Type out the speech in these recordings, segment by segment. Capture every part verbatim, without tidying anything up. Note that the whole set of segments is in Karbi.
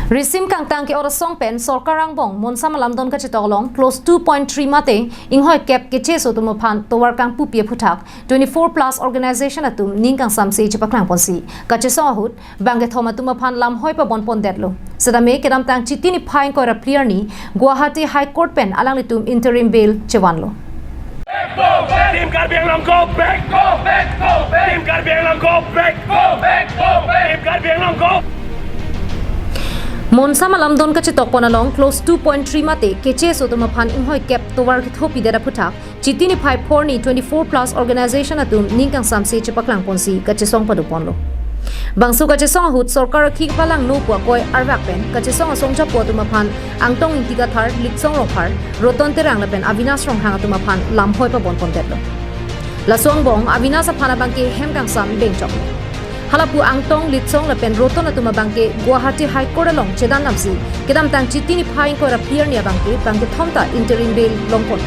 Risim kangtang ke-ot asong pen sorkar angbong monsam alamdon kachetok along clause two point three mate inghoi kep kecheso atum aphan tovar kangpupi aphuthak twenty-four plus organization atum ning kangsamse chepaklang ponsi kachesong ahut bangkethom atum aphan lamhoi pabon pondetlo. Setame kedamtang Chiti niphai ingkoi ra phli arni Guwahati High Court pen alanglitum interim bail chevanlo. Team Karbi Anglong, go back, go back, go back. Team Karbi Anglong, go back, go back, go back. Team Karbi Anglong, go. Monsam alamdon kachetok pon along clause two point three mate kecheso atum aphan inghoi kep tovar kethopi det aphuthak Chiti niphai phli arni twenty-four plus organization atum ning kangsamse chepaklang ponsi kachesong pado ponlo. Bangso kachesong ahut sorkar akhi palangno pu akoi arvak pen kachesong asong japo atum aphan Angtong Ingti Kathar, Litsong Rongphar, Roton Terang lapen Avinash Ronghang atum aphan lamhoi pabon pondetlo. Laso angbong Avinash aphan abangke hem kangsam bengchok. Halapu Angtong, Litsong lapen Roton atum abangke Guwahati High Court along chedan lamsi kedamtang Chiti niphai ingkoi ra phli arni abangke bangkethom ta interim bail longpon.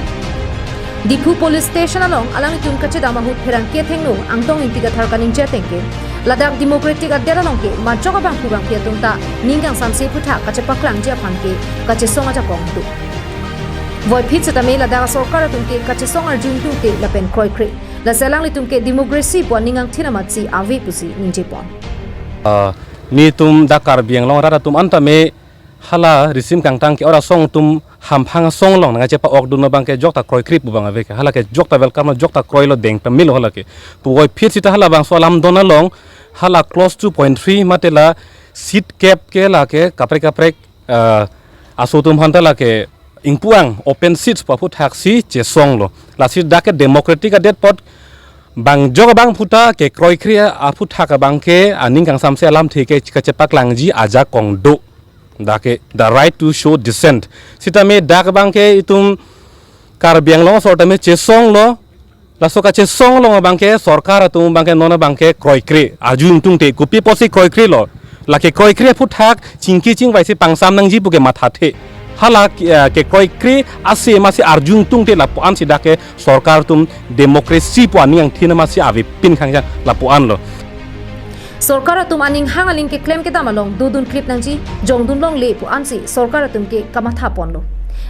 Diphu Police Station along alanglitum kachedam ahut pherangke athengno Angtong Ingti Kathar kaningje ateng ke ladak democratic adet along ke majok abangphu bangphi atum ta ning kangsamse aphuthak kachepaklangji aphan ke kachesong ajakong do. Voiphit setame ladak asorkar atum ke kachesong arju ingtungte lapen kroikre. Lasi alanglitum ke democracy pu aning angthin amatsi ave pusi ningje pon. Ah, netum dak Karbi Anglong arat atum anta me hala risim kangtang ke-ot asong atum hamphang asong along nangchepa-okdun abangke jokta kroikre pu abang ave ke. Hala ke jokta welcome lo, jokta kroilo, deng pamelo hala ke. Pu voiphit sita hala bangso alamdon along hala clause two point three mate la seat kep ke lake kaprek kaprek, ah, aso atum aphanta lake ingpu-ang open seats pu aphuthaksi chesonglo. Lasi dak ke democratic adet apot bang jok abangphu ta kekroikre aphuthak abangke aning kangsamse alamthe ke kachepaklangji ajakong do. Dak ke the right to show dissent. Sitame dak abangke itum Karbi Anglong asor tame chesonglo. Laso kachesong along abangke sorkar atum abangke non abangke kroikre arju ingtungte, kopi apotsi kroikrelo. Lake kroikre aphuthak chingki chingvaisi pangsam nangji pu ke mathathe. Hala ke, eh, kekroikre ase masi arju ingtungte lapu-ansi dak ke sorkar atum democracy pu aning angthin amatsi avepin khang jang lapu-anlo. Sorkar atum aning hang aling keklem kedam along dodun klip nangji, jongdun longle pu-ansi sorkar atum ke kamatha ponlo.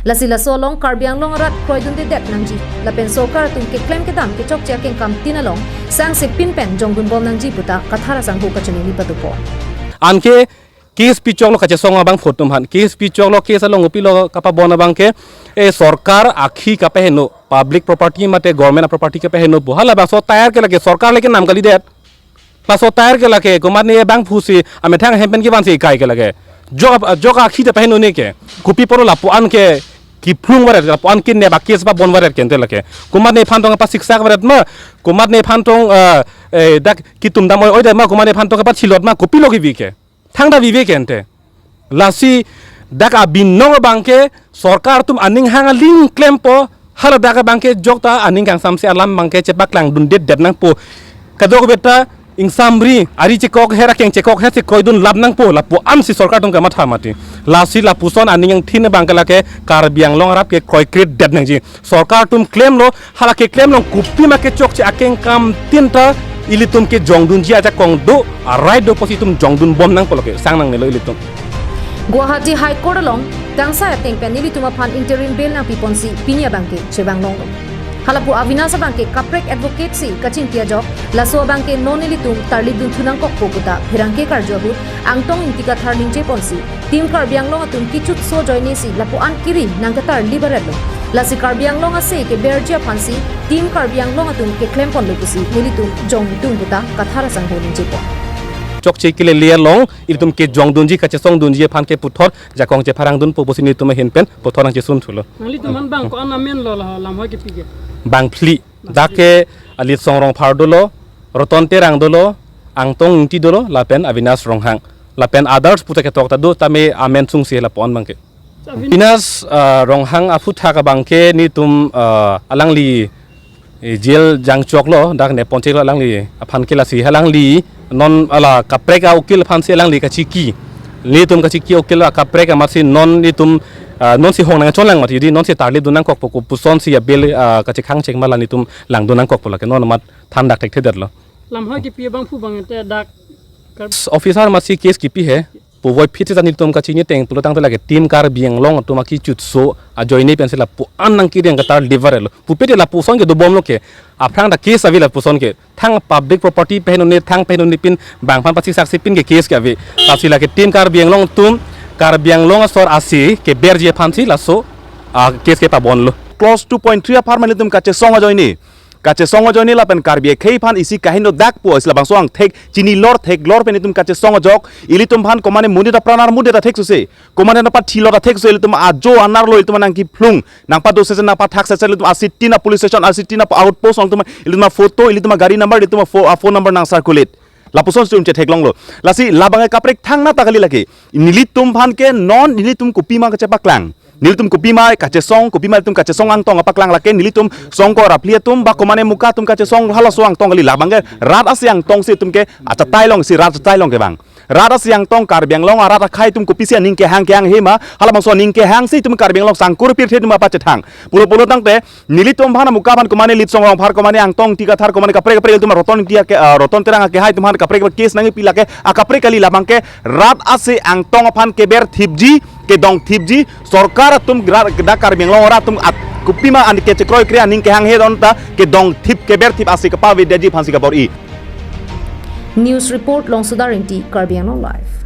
Lasi laso along Karbi Anglong arat kroidundedet nangji lapen sorkar atum keklem kedam kechokche akengkam tin along sangse pin pen jongdun bom nangji puta Kathar asangho kachiningri pado pon. Anke case pichoklo kachesong abangphu atum aphan. Case pichoklo, case along kopilo kapabon abangke, eh, sorkar akhi kapaheno, public property mate government property kapaheno pu. Hala bangso tyre ke lake sorkar le kenam kalidet. Laso tyre ke lake komatne abangphusi amethang hem pen kevansi kai ke lake. Jok, jok akhi ta paheno ne ke. Kopi apotlo lapu-an ke kiphlung varet, lapu-an kinep a-case pabon varet ke ante lake. Komatne aphan tong pasiksak varet ma, komatne aphan tong, eh, eh, dak kitum dam oi oi dam ma, komatne aphan tong pachilot ma, kopilo kevi ke. Thangta vive ke ante. Lasi dak abinong abangke sorkar atum aning hang aling klempo, hala dak abangke jokta aning kangsamse alam abangke chepaklangdundedet nangpo. Kadokave ta ingsamri ari chekok her akeng chekok hersi kroidun lap nangpo, lapu-ansi sorkar atum kamatha mati. Lasi lapuson aning angthin abangke lake Karbi Anglong arat ke kroikredet nangji. Sorkar atum klemlo, hala keklem along kopi ma kechokche akengkam tin ta ilitum ke jongdunji ajakong do, a-right do apotsi itum jongdun bom nangpo lake sang nangnelo ilitum. Guwahati High Court along kangsai ateng pen nelitum aphan interim bail nangpiponsi pini abangke chevang longlo. Halapu Avinash abangke kaprek advocate si kachingki ajok, laso abangke non nelitum tarlip dunthu nangkokpo puta pherangke karju ahut Angtong Ingti Kathar ningjeponsi Team Karbi Anglong atum kichutso ajoinesi lapu-an kiri nangketarlip aretlo. Lasi Karbi Anglong ase keberji aphansi Team Karbi Anglong atum keklemponlo pusi nelitum jongdun puta Kathar asangho ningjepon. Chokche kelele along ilitum kejongdunji kachesongdunji aphan ke puthot jakong chepharangdunpo pusi nelitum ahin pen puthot nangchesunthulo. Nanglitum aphan bang ko-an amenlo la lamhoi kepi ke? Bang phli. Dak ke Litsong Rongphar dolo, Roton Terang dolo, Angtong Ingti dolo, lapen Avinash Ronghang. Lapen others puta ketok ta do, tame amen sungsi lapu-an abangke. Avin- Avinash, ah, Ronghang aphuthak abangke netum, ah, alangli, eh, jail jangchoklo, dak neponcheklo alangli aphan ke lasi alangli non hala kaprek a-ukil aphansi alangli kachiki. Netum kachiki ukil akaprek amatsi non netum, ah, nonsi hong nangchonlang mati, jodi nonsi tarlipdun nangkokpo kopusonsi a-bail, ah, kachekhang chek ma la netum langdun nangkokpo lake non amat thandak thekthedetlo. Lamhoi kepi abangphu abang ante dak kar- Officer amatsi case kipi he. Puvoiphit seta nelitum kachini ateng pulotangte lake Team Karbi Anglong atum akechutso ajoine pensi lapu-an nangkiri angketar deliver lo. Pupe te lapuson ke dobomlo ke. Aphrang ta case ave lapuson ke. Thang public property pen un-e, thang pen un-e pin bang aphan pasi saksi pin ke case ke ave. Lasi lake Team Karbi Anglong atum, Karbi Anglong asor ase keberji aphansi laso a case ke pabonlo. Clause two point three apharman ilitum kachesong ajoine. Kachesong ajoine lapen Karbi akhei aphan isi kahin dodak pu isi labangso angthek chinilor theklor pen itum kachesong ajok. Ilitum aphan komane monit apran armut det athek suse. Komane nangpathilot athek suse, ilitum ajo anerlo ilitum nangkiphlung. Nangpadose se nangpathak se se ilitum a-city na police station, a-city na outpost along itum ilitum aphoto, ilitum agari number, ilitum apho-, aphone number nangcirculate. Lapuson sum chetheklonglo. Lasi labang ke kaprek thangnat ta kali lake. Nelitum aphan ke non nelitum kopima kachepaklang. Nelitum kopima kachesong, kopima ilitum kachesong angtong apaklang lake, nelitum songko raphli atum ba komane muka atum kachesong halaso angtong kali, labang ke rat ase angtongsi itum ke achatai alongsi rat achatai along ke bang. Rat ase angtong, Karbi Anglong arat akhei atum kopisi aning kehang kehang he ma, halabangso aning kehangsi itum Karbi Anglong sangkur pirthe atum apachethang. Pulo pulotangte, nelitum aphan amuka aphan komane Litsong Rongphar, komane Angtong Ingti Kathar, komane kaprek kaprek ilitum Roton Ingti ake, ah, Roton Terang akehai atum aphan kaprek kaprek case nangkepi lake, akaprek kali, labang ke rat ase angtong aphan keberthipji, kedongthipji, sorkar atum gra-, dak Karbi Anglong arat atum at kopima an kechekroi kre aning kehang he don ta kedongthip keberthip ase kapavedetji aphansi kabor-i. News report, Longsodar Ingti, Karbi Anglong Live.